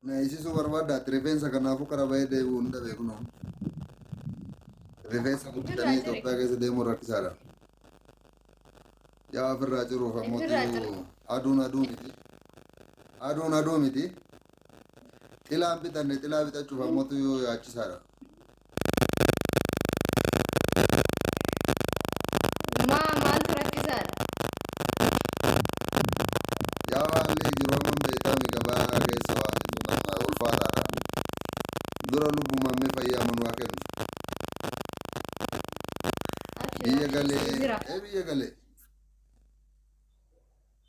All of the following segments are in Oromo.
Na hiisisuu barbaaddaatti rifeensa kanaafuu kara bahee deebi'uu hin dhabe kunoo. Rifeensa Ifirraa guddisanii cire. Itoophiyaa keessa deemuun rakkisaadha. Yaa ofirraa ciruuf ammoo Ifirraa cire. aduun aduu miti. Aduun aduu miti. Xilaan bitanne xilaa bitachuuf ammoo yaachisaadha. Maa maaltu rakkisaadha? Yaa haalli jiru amma beekame gabaa keessa waa bituun amma ulfaataadha. Dura lubbumammee fayyaa manuu kennu. Abshir Biyya abshir si galee jira. ee biyya galee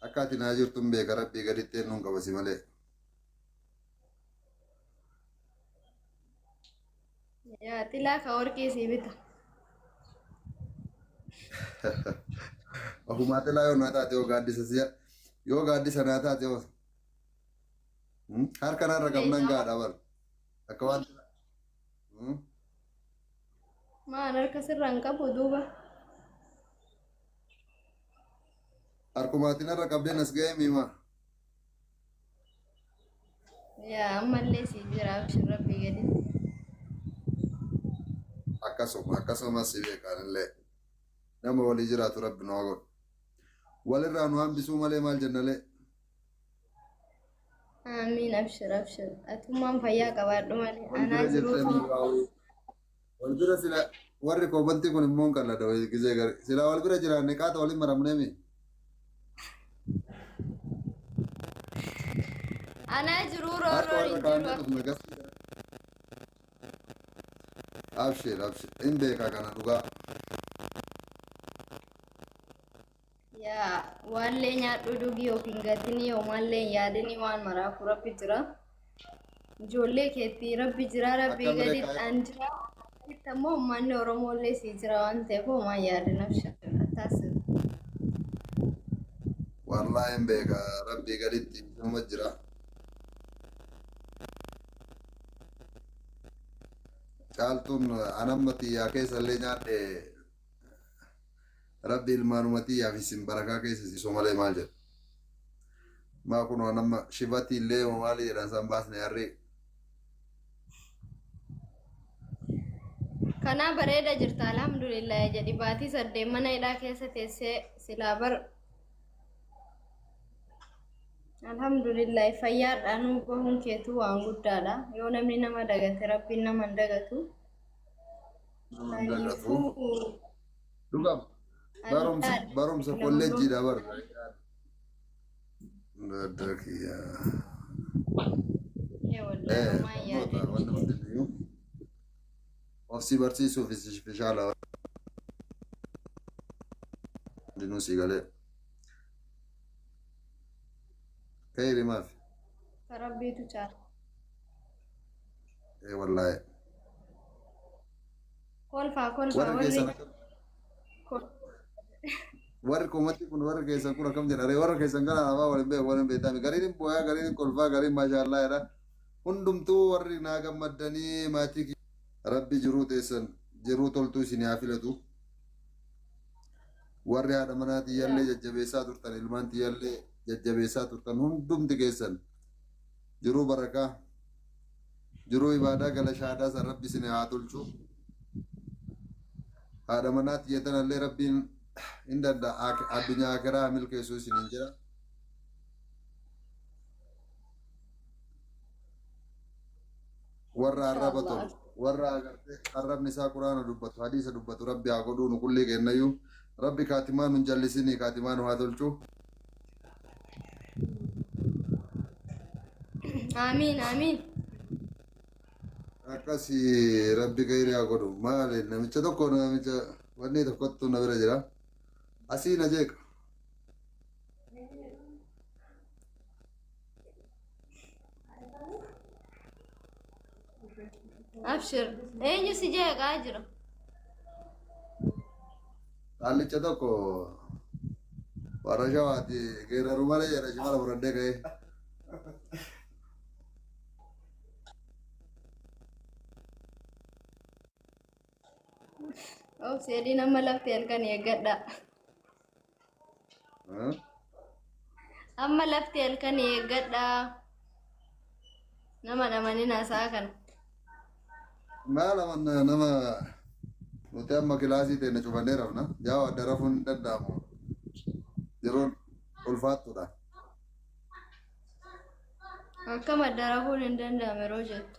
akka ati naa jirtu hin beeka rabbii gaditti eenyuun qabasi malee. Yaa xilaa ka warqii sii bita. Ofumaa xilaa yoo naa taate yoo gaaddisa si'a yoo gaaddisa naa taate yoo harka narra qabnan Beekaa. gaadha bar akka waan Maan harka sirraa hin qabu duuba. Harkumaatiin narra qabdeen as ga'ee miima. Yaa ammallee sii jira abshir rabbii gaditti. Akkasuma akkasumas si beekanillee nama walii jiraatu rabbi nu haa godhu. Walirraa nu hambisuu malee maal jennalee. Amiin abshir abshir. Atummaan fayyaa qabaadhu malee Wal bira anaa jirtee jiruutu miiraa wal bira sila warri koobantii kun immoo hin qallada gisee gari sila wal bira jiraanne qaata waliin maramnee mi. Anaa jiruu Harka roorroon warra hin jiru. kaannee dhufna gas. Abshir abshir hin beekaa kana dhugaa. Yaa waallee nyaadhu dhugii of hin gatinii homaallee hin yaadinii waan maraafuu rabbi jira. Ijoollee keetti rabbi jira rabbii Akkam gaditti reekaa an jira. Gaditti ammoo uummanni Oromooillee sii jira waan ta'eef homaa hin yaadin abshir taasisu. Wallaahi hin beeka rabbii gaditti nama jira. Caaltuun anamma xiyyaa keessa illee nyaadhe rabbi ilmaanuma xiyyaaf isin barakaa keessa siisoo malee maal jedha. Maa kun anamma shibatii illee maali jedhan san baasne harree. Kanaa bareeda jirta alhamdulillah jedhi baatii 8 mana hidhaa keessa teessee silaa bar alhamdulillah fayyaadhaanuu bahuun keetuu waan guddaadha yoo namni nama dagate rabbiin nama hin dagatu. Nama hin dagatu. Kanaafuu Dhugaa barumsa barumsa kolleejjiidha bar. Daddakiyaa. Wallahi homaa hin Barnoota yaadin. wanti hundinuu of si barsiisuuf si shaala hundinuu si galee. Kayri maaf? Rabbiitu caala. Ee wallaahi. Kolfaa kolfaa Warri warri keessan akkam warri koomatti kun warri keessan kun akkam jedha ree warra keessan kana afaan waliin beeku waliin beektaami gariin hin booyaa gariin hin kolfaa gariin maashaallaa jedha hundumtuu warri naa gammaddanii maatii rabbi jiruu teessan jiruu toltuu isin haa filatu warri haadha manaa tiyyallee jajjabeessaa turtan ilmaan tiyyallee jajjabeessaa turtan hundumti keessan jiruu barakaa jiruu ibaadaa gala shaadaa san rabbi isin haa tolchu haadha manaa tiyya tanallee rabbiin hin danda'a addunyaa akiraa milkeessuu isiniin jira. Warra arraba tolu warra agartee arrabni isaa quraana dubbatu hadiisa dubbatu rabbi haa godhuu nu kullii kennayyuu rabbi kaatimaa nun jallisinii kaatimaa nu haa tolchu. Amiin amiin. Akkasi rabbi gairii haa godhu maali namicha tokko namicha wanni tokkottu na bira jira asii na jeeqa. Abshir. Eenyu si jeeqaa jira? Qaallicha tokko warra shawaati geeraru malee jedha shimala fudhadhee ka'ee. Obseediin amma lafti halkan eeggadha. Amma lafti halkan eeggadha. Nama namanina sa'a kana. Maal amanna nama nuti amma kilaasii teenya cufannee rafna. Yaa adda rafuun hin danda'amu. Yeroon ulfaattuudha. Akkam adda rafuun hin danda'amu yeroo jettu.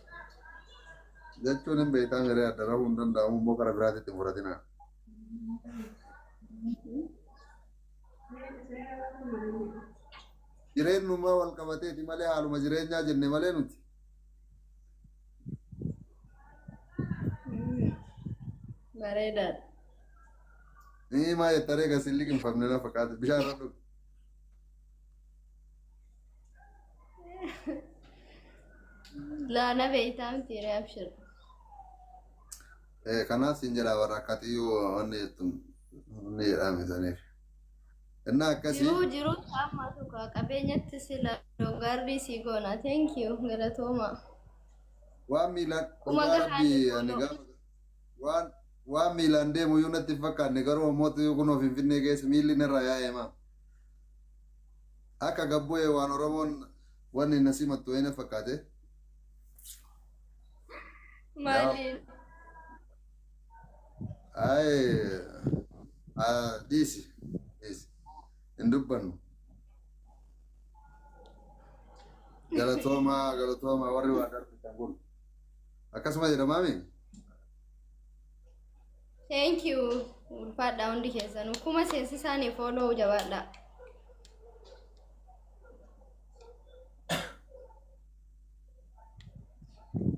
Jechuun hin beektaa miree adda rafuun hin danda'amu immoo karaa biraatitti hin fudhatina. Jireenyummaa wal qabateeti malee haaluma jireenyaa jenne malee nuti. Bareedaadha. Ni maa jettaree gasin liqimfamne na fakkaate bishaan irra dhugu. Laana beektaa miti ree abshir. Kanaaf siin jedhaa warra akka xiyyuu wanni jettu wanni jedhame saniif. Innaa akkasii Jiruu jiruu amma tokko qabeenyatti sila garrii sii goona. Thank you galatooma. Waan miilaan Kuma dhugaa gahaa rabbii ani follow. gaafa waan waan miilaan deemu iyyuu natti hin fakkaanne garuu ammoo kunoo Finfinnee keessa miilli narraa yaa'eema. Akka gabbu'ee waan Oromoon wanni na simattu wayii na fakkaate. Maaliin? Ay dhiisi dhiisi hin dubbannu. Galatoomaa galatoomaa warri waa darbitan kun. Akkasuma jedhamaami? Thank you. Ulfaadhaa hundi keessanuu. Kuma seensisaanii follow jabaadhaa.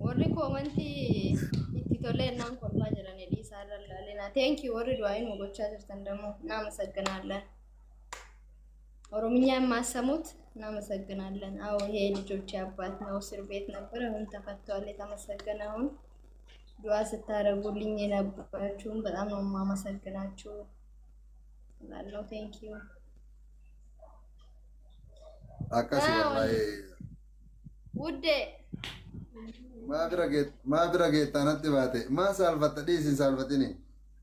Warri koomantii itti tolee naan kolfaa jiranii dhiisaa irra ilaalina. Thank you warri du'aa nu gochaa jirtan ደግሞ እናመሰግናለን። ኦሮምኛ የማሰሙት እናመሰግናለን። አዎ ይሄ ልጆች አባት ነው። እስር ቤት ነበር፣ አሁን ተፈቷል። የተመሰገነ አሁን ዱዓ ስታደርጉልኝ የነበራችሁም በጣም ነው የማመሰግናችሁ እላለሁ። Thank you። Akkasi wallaahi. ውዴ Maa bira geettaa natti baate maa saalfatta dhiisi hin saalfatini.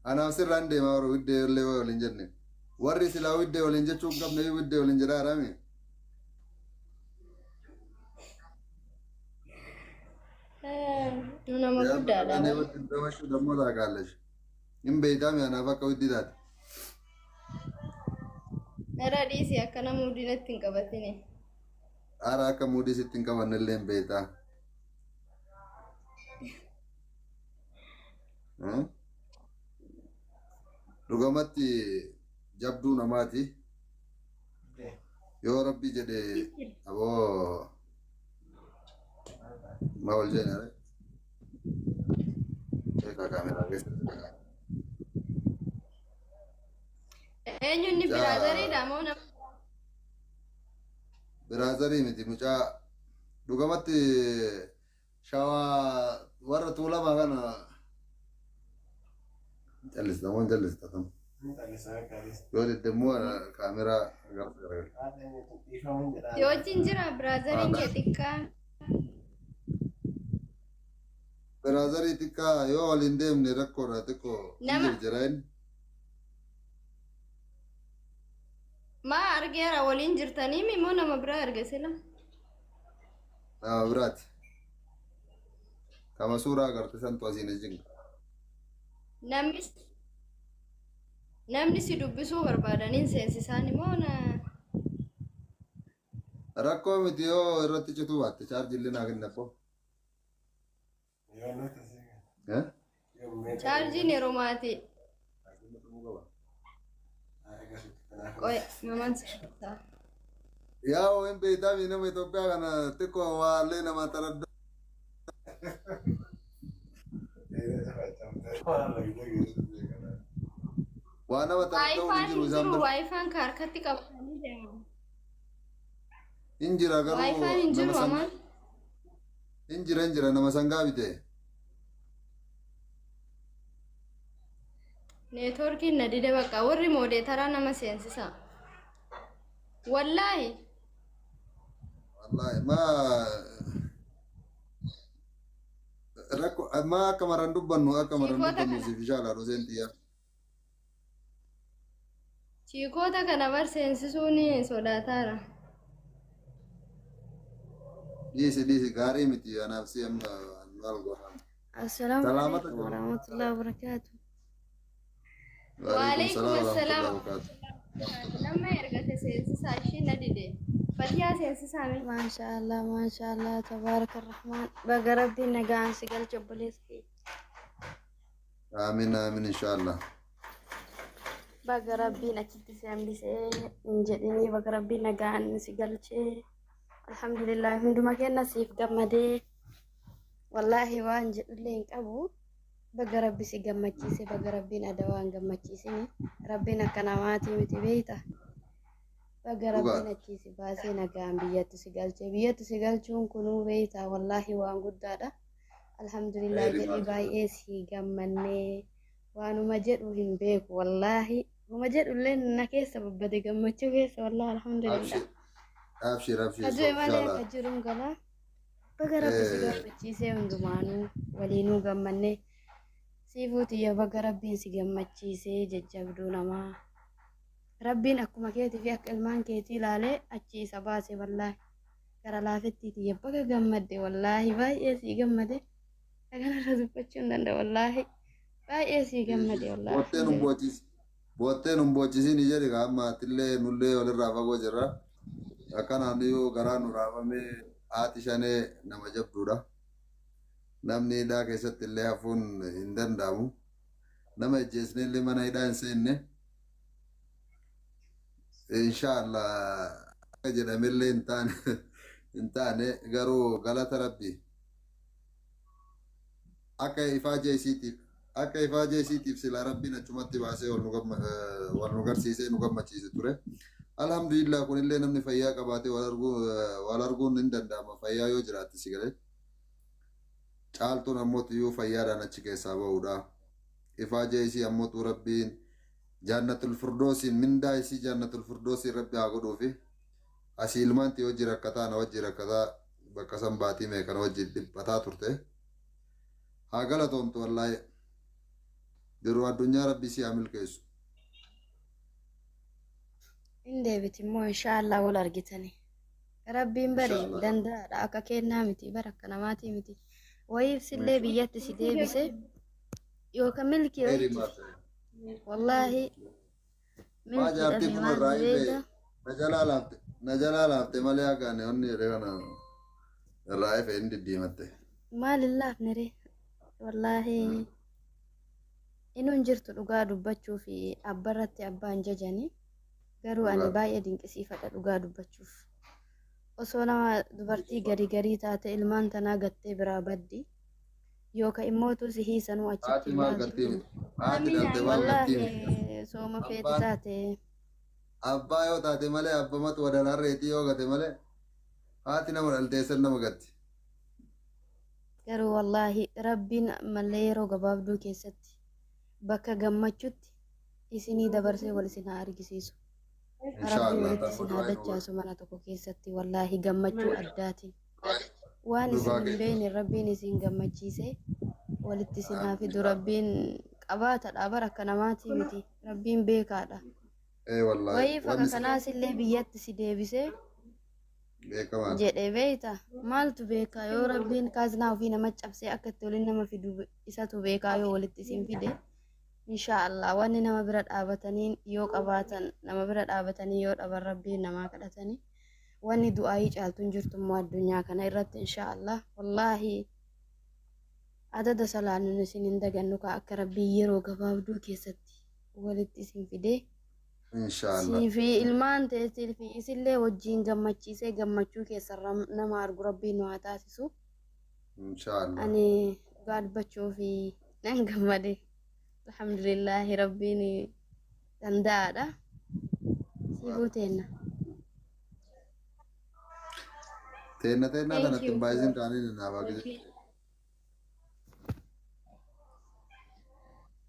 Anaaf sirraan deemaa warra widdee illee waliin jenne. Warri silaa widdee waliin jechuu hin qabne widdee waliin jedhaa haraami. Nama guddaadha. Ani wajjin dabashuu dammoo taakaallesh. Hin beeytaami anaaf akka widdii taate. Irra dhiisi akka nama muudinatti hin qabatini. Ara akka muudii sitti hin qabanne illee hin beeytaa. Dhugamatti jabduu namaati. Yoo rabbi jedhe aboo maa wal jeena ree? Eegaa kaameraa keessatti. Eenyuun Mucaa biraazariidha moo nama biraazarii miti mucaa dhugamatti shawaa warra tuulamaa kana callista moo hin callista tam. Yoo didde immoo kaameraa gara garagala. Si wajjin jira biraazariin kee xiqqaa. Biraazarii xiqqaa yoo waliin deemne rakkoodha xiqqoo hin Nama jirjira inni. Maa argeera waliin jirtanii moo nama biraa arge sila? Nama biraati. Kama suuraa agarte santu asiin ejjinga. Namni si dubbisuu barbaadaniin seensisaan immoo na Rakkoo miti yoo irratti cituu baatte chaarjii illee naa kenna abboo. Chaarjiin yeroo maatii. Qoy namaan si shakkaa. Yaa hin beektaa nama Itoophiyaa kana xiqqoo waallee nama taradda. Waa nama taradda'uun hin Waayifaan jiru hin isaan jiru bira. waayifaan ka harkatti qabatanii deemu. Hin jira garuu Waayifaan hin nama jiru sangaa amaan. hin jira hin jira nama sangaa bite. Neetwoorkiin na dide bakka warri moodeetaraa nama seensisa. Wallaahi. Wallaahi maa rakkoo maa akka maran dubbannu akka maran Chiikoota dubbannu kana. siif inshallah dhuseen xiyyaa. Chiikoota kana bar seensisuun sodaataara. Dhiisi dhiisi, gaarii miti, anaaf si amma maal goona. السلام Salaamata عليكم jiru. ورحمة الله وبركاته. Waalaikum Waalaikum salaam warahmatullahi assalaam. wabarakatuh. Nama ergate seensisaa ishee na dide. Fatiyaa seensisaa mee. ما شاء الله ما شاء الله تبارك الرحمن. بقى ربي نقان سقل جبليسكي. Aamin aamin, inshaallah. بقى ربي نكتي سامبسي نجدني، بقى ربي نقان سقل. الحمد لله، هندما كنا سيف قمدي، والله وان جدلين أبو. بقى ربي سيقمتشيسي، بقى ربي ندوان قمتشيسيني، ربنا كنماتي متي بيته. Baga Rabbiin Dhugaadha. achii si baasee nagaan biyyatti si galche. Biyyatti si galchuun kunuu beektaa, wallaahi waan guddaadha. Alhamdulillah Khayri jedhi. maal. Baay'ee si gammannee, waanuma jedhu hin beeku wallaahi. Huma jedhu illee na keessa babbade gammachuu keessa, wallaahi, alhamdulillah. Abshir abshir abshir. Ka du'e malee Inshallah. akka jiruun galaa. Baga Rabbi si gammachiisee, hundumaanuu waliinuu gammannee. Siifuu tiyya, baga Rabbiin si gammachiisee, jajjabduu namaa. Rabbiin akkuma keetii fi akka ilmaan keetii ilaalee achi isa baase, wallaahi. Gara laafettii tiyya, baga gammadde, wallaahi baay'ee sii gammade. Kanarra dubbachuu hin danda'u, wallaahi. Baay'ee sii gammade, wallaahi. Bootteen hin boochis. Bootteen hin boochisin jedhi, amma atillee nullee walirraa fagoo jirra. Akkanaan yoo garaa nu raafamee, haati shanee nama jabduudha. Namni hidhaa keessatti illee hafuun hin danda'amu. Nama ejjeesne illee mana hidhaa hin seenne. Inshaallah akka jedhamellee hin taane hin taane, garuu galata Rabbi. Akka ifaajee isiitiif silaa Rabbiin achumatti baasee wal nu garsiisee nu gammachiise ture. Alhamdulillah, kunillee namni fayyaa qabaatee wal arguun hin danda'ama, fayyaa yoo jiraatte si galee. Caaltuun ammoo iyyuu fayyaadhaan achi keessaa ba'uudha. Ifaajee isii ammoo Rabbiin jaannatul firdoosiin, mindaa isii jaannatul firdoosiin Rabbi haa godhuufi. Asii ilmaanti hojii rakkataa na wajji rakkataa, bakka san baatii meeqana wajji dhiphataa turte. Haa galatoomtu, wallaahi. Yeroo addunyaa Rabbi si haa milkeessu. Hin deebiti immoo inshaallah, wal argitanii. Rabbiin bari Inshaallah. danda'aadha, akka kennaa miti bara, akka namaatii miti. Wayiif sillee biyyatti si deebise yookaan milkii Khayri wayiiti. maal. Wallaahi Maa milkiidha jaartii fi kun maal irraa ife beekta. na jalaa laafte malee, akka ani onni jedhee kana irraa ife hin diddiimatte. Maal hin laafne ree? Wallaahi inuun jirtu, dhugaa dubbachuu fi abbarratti abbaan jajanii, garuu ani Dhugaa. baay'ee dinqisiifadha dhugaa dubbachuuf. Osoo nama dubartii garii garii taate ilmaan tanaa gattee biraa baddi, yookaan immootu si hiisanuu achitti Haati maal ilaaltu. gattii miti. Haati dhalte maal gattii miti. Wallaahi sooma feeti Abbaan taate. Abbaa yoo taate malee, abbamatu wadalarreetii yoo gate malee, haati nama dhalteessan nama gatti. Garuu wallaahi Rabbiin mallee yeroo gabaabduu keessatti bakka gammachuutti isinii dabarsee wal isin haa argisiisu. Rabbiin Inshaallah walitti ta'u isin haa du'aa nu godhe. dachaasu mana tokko keessatti, wallaahi gammachuu addaatiin. Waan isin Dhugaa hin keessa. beekne Rabbiin isin gammachiisee walitti isin haa fidu. Rabbiin qabaatadha bara, akka namaatii miti. Rabbiin beekaadha. Ee wallaahi Wayii fakka wanni si kanaas illee biyyatti si deebisee beekamaadha. jedhe beeyta, maaltu beeka, yoo Rabbiin kaaznaa ofii nama cabsee akka itti waliin nama fidu isatu beekaa. Yoo walitti isin fide inshaallah, wanni nama bira dhaabatanii yoo qabaatan, nama bira dhaabatanii yoo dhaban, Rabbiin namaa kadhatanii, wanni du'aayii caaltuun jirtu immoo addunyaa kana irratti. Inshaallah, wallaahi adada salaanuun isin hin dagannu, ka akka Rabbiin yeroo gabaabduu keessatti walitti isin fidee Inshaallah. sii fi ilmaan teetii fi isillee wajjiin gammachiisee gammachuu keessarra nama argu Rabbiin nu haa taasisu. Inshaallah. Ani dhugaa dubbachuu fi nan gammade. Alhamdulillaahi, Rabbiin danda'aadha. Siifuu teenna. Teenna teennaa Thank tanatti you. hin baay'isin, kaaniin naaf haa.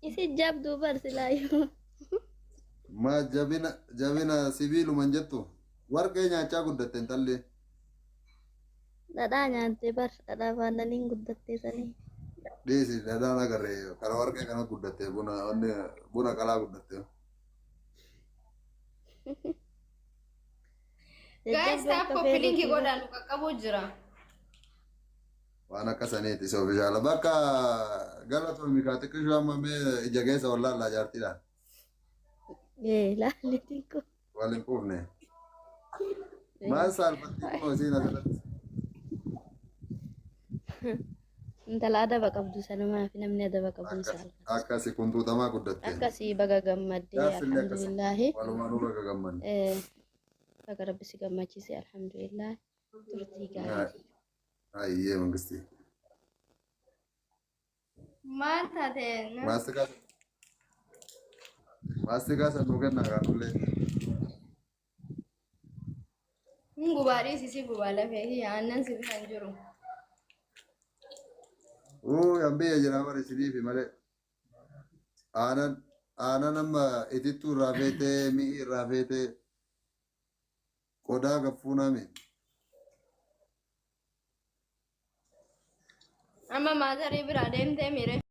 Isin jabduu bar silaayyuu. Ma jabina jabina sibiiluma hin jettu. Warqee nyaachaa guddatte intalli. Dhadhaa nyaattee bar, dhadhaa faannaniin guddattee sanii. Dhiisi, dhadhaan agarree kana warqee kana guddatte, buna wanni buna qalaa guddatte. Guys, Jajjabduu tap akka copy link feetetti bar. godhaa, nu qaqqabuu jira. Waan akka saniiti isa ofishaala. Bakka galatoomi kaa xiqqishuu amma mee ija keessa wallaallaa jaartiidhaan. Laalli xiqqoo. Wal hin quufne. Maal saalfatti kunoo isiin asirratti. Intala adaba qabdu sanumaa fi namni adaba qabu ni saalfata. Akkasi kuntuutamaa guddatte. Akkasii baga gammaddee Jaarsillee akkasi. alhamdulillaahi. Walumaanuu baga gammanne. Baga rabbi si gammachiise alhamdulillaahi. Turtii gaarii. Ayyee mangistii. Maal taate? Maastikaa maastikaa san nuu kennaa kaanullee. Hin gubaa dhiisisi gubaa lafee kiyya aannan si bira hin jiru. Uu yan biyya jira bara isiniifi malee. Aanan aanan amma itittuu irraa feetee mi'i irraa feetee qodaa gaffuuname. Amma maazarii biraa deemtee miire.